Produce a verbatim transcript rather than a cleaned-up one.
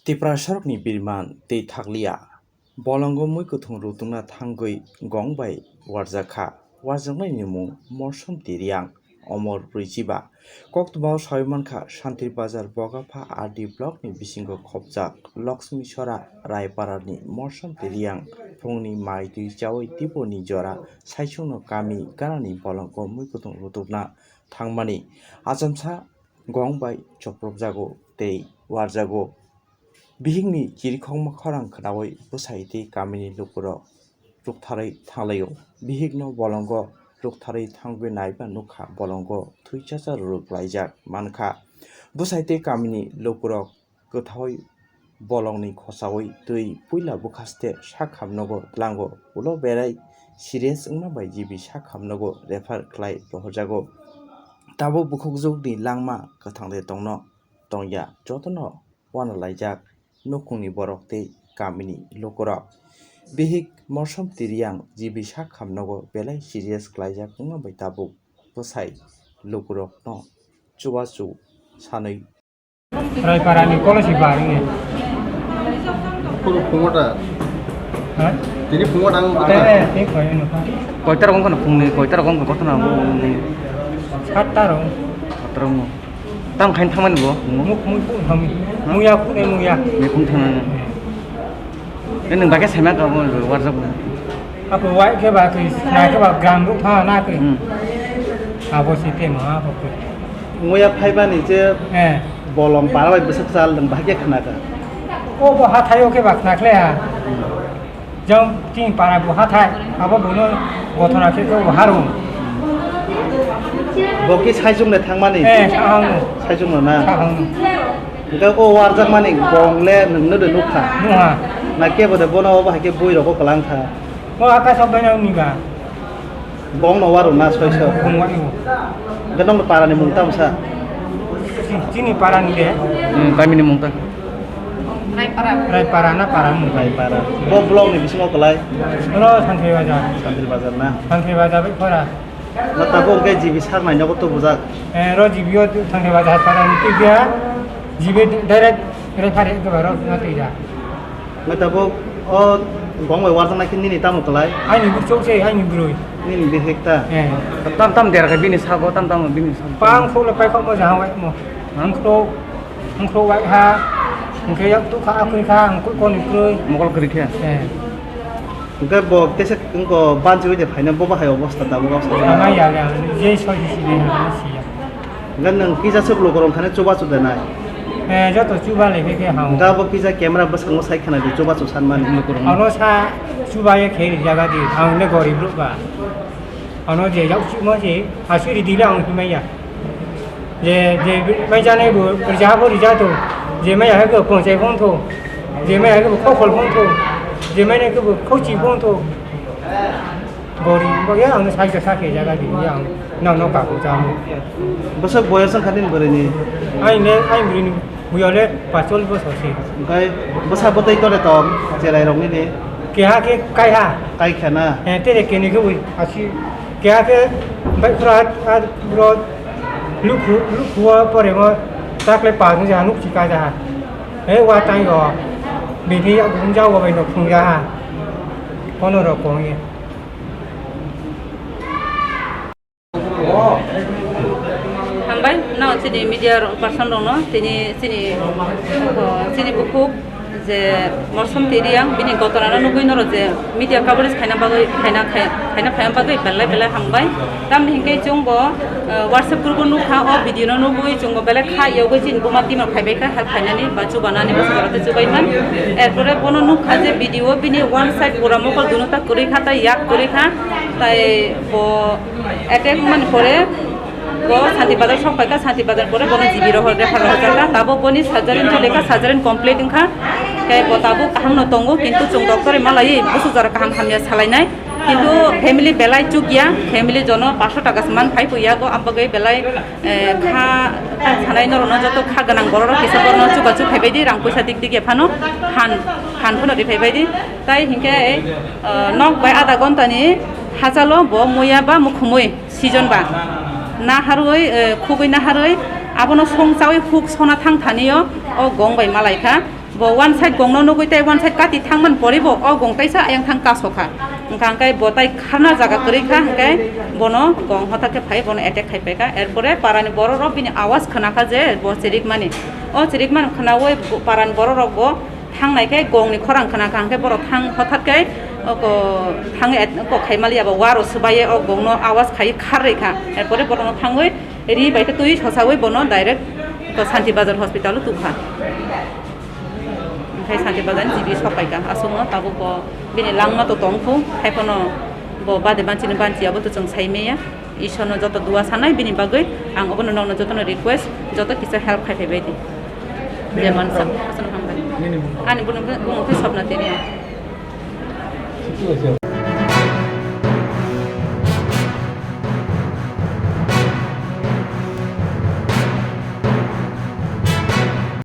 Tiprasarokni biriman tei thakliya. Bolongo mui kwthwng rwtwngna thangwi gong bai warjak kha. Warjaknaini mung Morsom Tiriang, Omor Rwichiba. Koktwmao sawi mankha, Santri Bazar Bogapha R D blockni bisingo khopjak Laxmi Sora Raiparani Morsom Tiriang phungni mai twi chawi tiboni jora saichungno kami ganani bolongo mui kwthwng rwtwkna thangmani achomsa gong bai chopropjago tei warjago. Bihikni chirikhokma khorang khnaui bwsai tei kamini lukurok ruktharwi thanglaio. Bihikno bolongo ruktharwi thangwi naiba nukha bolongo thwichasa rwrwk laijak mankha. Bwsai tei kamini lukurok kwthaui bolongni khosaui twi puila bwkhaste sak hamnogo tlango. Ulo berai serious wngma bai G B sak hamnogo refer khlai rohorjago. Tabuk bukhukjwkni langma kwthangde tongno tongya jotono uanw laijak nukhungni borok tei kamini lukurok. Bihik Morsom Tiriang G B sak hamnogo belai serious khlaijak wngma bai tabuk bwsai lukurokno chubachu sanwi Raiparani kolosi baringni. Kono phungo da. Ha? Tini phungo da ang Eh, eh, tini koi no. Koita rok wngkha phungni, koita rok wngkha koto na. Satta rok. Satta rok. Tam khain thangmani bo. Muk muk pung thangmi. Muya pung eh muya. Ni pung thangmani. Ni nung bakhe sema ka bo warjak bo. Apo wai khe ba kri, na khe ba gram ru tha na kri. Hmm. Abo si te ma apo kri. Muya phaibani je Eh. Bolong para bai bwswk chal nung bahai khe khna kha. O bo hathaio khe ba khna khle ha. Jang tin para bo hathai, abo bono gothona khe khe bo harung. Bo ki saichung le thangmani? Eh, sahang. Saichung no na? Sahang. Hingke o warjak mani bong le nung no de nukha? Nukha. Na kebo de bono obo hai khe bui rogo kwlang kha? O akash o bai nang ni ba. Bong no waru na soi soi. Bong waru. Hingke nong para ni mung tam sa? Chini para ni de. Hmm, kami ni mung ta. Raipara. Raipara na para mung. Raipara. Bo block ni bisingo kwlai. Ro Santri Bazar. Santri Bazar na? Santri Bazar bai khora. Na tabuk hingke G B sak nai nogo to bujak. Eh, ro G B o Santri Bazar para ni tibia. G B direct refer ke baro na tija. Hingke tabuk o gong bai warjak nai khe nini tamo kwlai? Aini buk chok se, aini broi. Nini bihik ta? Eh. Tam tam der khe bini sago, tam tam bini sago. Pang khok le pai khok mo jang wai mo. Ang khok, ang khok wai ha. Hingke yak tu kha, akui kha, ang khok koni kroi. Mokol kri khe? Eh. Hingke bo tese wngko banchi oi de phaina bo bahai obosta tabuk o. Ama ya ya, je soi si ne ha si ya. Hingke nwng kisa swk lukurok thani chubachu de nai? Eh, joto chuba lai khe khe hao. Hingke abo kisa camera bwskango sai khna di chubachu sanmani lukurok. Ano sa chuba ye khe rijak di, ang le gorib rok ba. Ano je yak chumo je, asuri di le ang himai ya. Je, je mai janai bo rija bo rija to, je mai ya ko ponchai phone to, je mai ya ko khokol phone to, je mai ya ko khochi phone to. Bori, bo ya ang sai sa khe jaga di ya ang no no ka ko jam. Bwswk boyos wngkha nini bwrwini? Ai ne, ai bwrwini buya le pachol bosor se. Hingke bwsa bwtwi tore tong cherai rok nini? Keha khe kaiha. Kai kha na? Eh, tere kene khe bui asi. Keha khe bai khura at, at bro lukhu, lukhu pore mo takle pa ja nuk chika ja. Eh, wa tai go. Bini ya gunja go bai no khung ja ha. Kono rok kong ye. Hambai, no, chini media rok, person rok no, chini, chini, oh, chini bukhuk je Morsom Tiriang, bini gotona no nugui noro je media coverage khaina bagwi, khaina, khai-, khaina phaina bagwi belai belai hambai. Tamni hinkhe chwng bo, eh, WhatsApp group o nukha, o video no nugui chwng bo belai kha yogwi chini buma team rok phaibai kha, help khainani ba chubanani ba chubanani chubai man. Erpore bono nukha je video bini one side pura mokol duno ta kwrwi kha, ta yak kwrwi kha, tai bo attack mani pore bo Santi Bazar sok paikha, Santi Bazar pore bono G B rohor refer rohor jakha, tabo boni surgery wngkha lekha, surgery complete wngkha, khe bo tabuk kaham no tongo, kintu chwng doctor ri malai busu jora kaham hamya salainai, kintu family belai chukya, family jono paanch sho taka se man phai puya go, ambagwi belai, eh, kha, kha sanai norokno joto kha gwnang borok rok kisa borokno chubachu phaibai di, rang puisa dik dik ya phano han, han phano ri phaibai di, tai hinkhe, eh, nok bai adha ghonta ni hachalo bo muya ba mukhumui. Season ba naharwi, eh, khugwi naharwi abono song chawi huk sona thang thani o, o gong bai malai kha. Bo one side gongno nugwi tei one side kati thangmani poribo o gong taisa ayang thang kasokha. Wngkha hwnkhe bo tai kharna jaga kwrwi kha, hwnkhe bono gong hothat khe phai bono attack khai paikha. Erpore parani bororok bini awas khwnakha je bo chirikmani. O chirikmani khwnawi bo-, parani bororok bo thangnai khe gongni khorang khwnakha, hwnkhe borok thang hothat khe oko thangwi at-, oko khaimaliya bo waro swbaiwi o gongno awas khai kharwi kha. Erpore borokno thangwi ri bai khe twi sosawi bono direct to Santi Bazar hospital o tukha. Onkhe Santi Bazar ni G B sok paikha. Aswkno tabuk bo bini langma to tongkhu, haiphano bo bade banchini banchi abo to chwng sai maya. Ishorno joto dua sanai bini bagwi, ang obono nokno jotono request, joto kisa help khai phaibai di. Jai Mansa, aswkno hambai. Ani bumung khe Swapna Tenya.